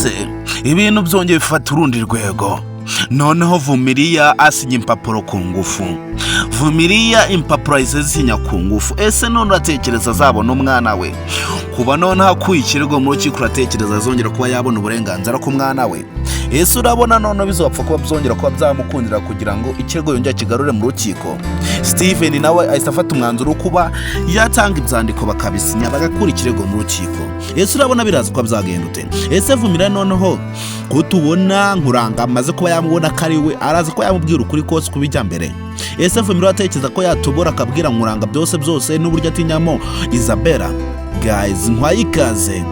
Se ibintu byongeye bifata urundi rwego. Noneho Vumiriya asinya impapuro ku ngufu. Vumiriya impapuro ahise zisinya ku ngufu. Ese none uratekereza azabona umwana we? Kuba noneho akuye ikirego mu rukiko, uratekereza azongera kuba yabona uburenganzira ku mwana we? Ese urabona noneho bizapfa kuba byongera kuba byamukundira kugira ngo ikirego yongere akigarure mu rukiko? Steven nawe ahise afata umwanzuro wo kuba yatanga ibyandiko, bakabisinya, bagakura ikirego mu rukiko. Ese urabona biraza kuba byagenda ute? Ese Vumira noneho ko tubona Nkuranga amaze kuba yamubona ko ari we, araza ko yamubwira ukuri kose kubijya mbere? Ese Vumira atekereza ko yatobora akabwira Nkuranga byose byose n'uburyo atinyamo Isabella? Guys, nkwaye ikaze.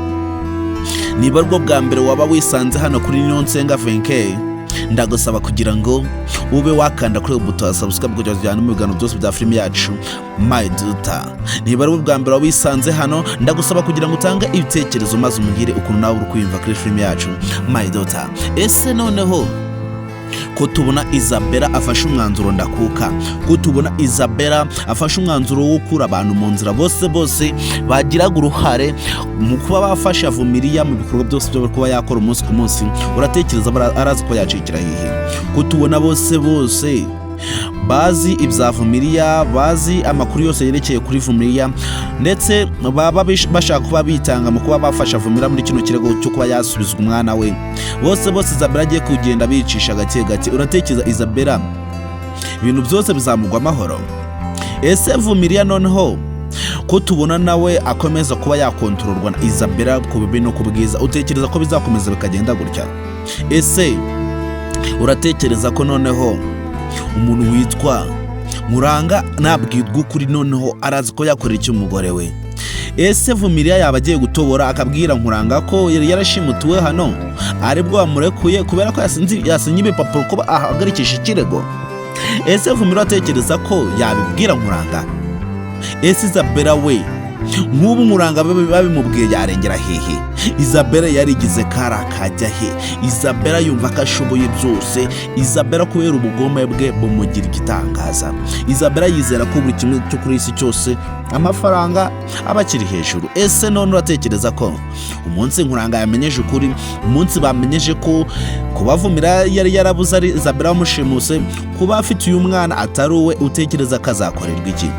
Niba aribwo bwa mbere waba wisanze hano kuri Niyonsenga Venke, ndagusaba kugira ngo ube wakanda kuri buto ya subscribe kugira ngo tujyane mu biganiro byose bya filime yacu My Daughter. Niba aribwo bwa mbere waba wisanze hano, ndagusaba kugira ngo utange ibitekerezo maze umugire ukuntu nawe uri kwiyumva kuri filime yacu My Daughter. Ese noneho ko tubona Isabella afashe umwanzuro ndakuka, ko tubona Isabella afashe umwanzuro wo gukura abantu mu nzira bose bose bagiraga uruhare mu kuba bafasha Vumiriya mu bikorwa byose byo kuba yakora umunsi ku munsi, uratekereza arazi ko yacikira hehe? Ko tubona bose bose bazi ibya Vumiriya, bazi amakuru yose yerekeye kuri Vumiriya, ndetse baba bashaka kuba bitanga mu kuba bafasha Vumira muri kino kirego cyo kuba yasubizwa umwana we, bose bose Isabella agiye kugenda bicisha gake gake, uratekereza Isabella ibintu byose bizamugwa amahoro? Ese Vumiriya noneho ko tubona nawe akomeza kuba yakontororwa na Isabella ku bibi no ku bwiza, utekereza ko bizakomeza bikagenda gutya? Ese uratekereza ko noneho umuntu witwa Nkuranga nabwirwa ukuri, noneho arazi ko yakorera icyo umugore we? Ese Vumiriya yaba agiye gutobora akabwira Nkuranga ko yari yarashimutiwe hano, aribwo bamurekuye kubera ko yasinye ibipapuro ko ahagarikisha ikirego? Ese Vumiriya atekereza ko yabibwira Nkuranga? Ese Isabella we, nk'ubu Nkuranga babimubwiye, yarengera hehe? Isabella yarigize kara kajya he? Isabella yumva ko ashoboye byose. Isabella kubera ubugome bwe bumugira igitangaza. Isabella yizera ko buri kimwe cyo kuri isi cyose amafaranga aba akiri hejuru. Ese none uratekereza ko umunsi Nkuranga yamenyeje ukuri, umunsi bamenyeje ko kubavumira yari yarabuze ari Isabella wamushimuse, kuba afite uyu mwana atari uwe, utekereza ko azakorerwa iki?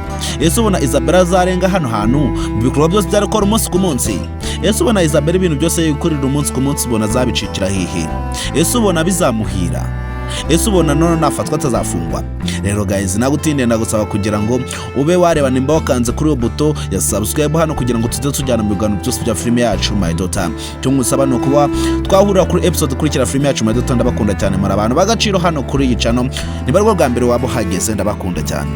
Ese ubona Isabella azarenga hano hantu mu bikorwa byose byari gukora umunsi ku munsi? Ese ubona Isabella ibintu byose yikorera umunsi ku munsi, ubona azabicikira hehe? Ese ubona bizamuhira? Ese ubona none nafatwa atazafungwa? Rero guys, nagutindiye, ndagusaba kugira ngo ube wareba nimba wakanze kuri iyo buto ya subscribe hano kugira ngo tujye tujyana mu biganiro byose bya filime yacu My Daughter. Icyo ngusaba ni ukuba twahurira kuri episode ikurikira filime yacu My Daughter. Ndabakunda cyane, muri abantu b'agaciro hano kuri iyi channel. Niba aribwo bwa mbere waba uhageze, ndabakunda cyane.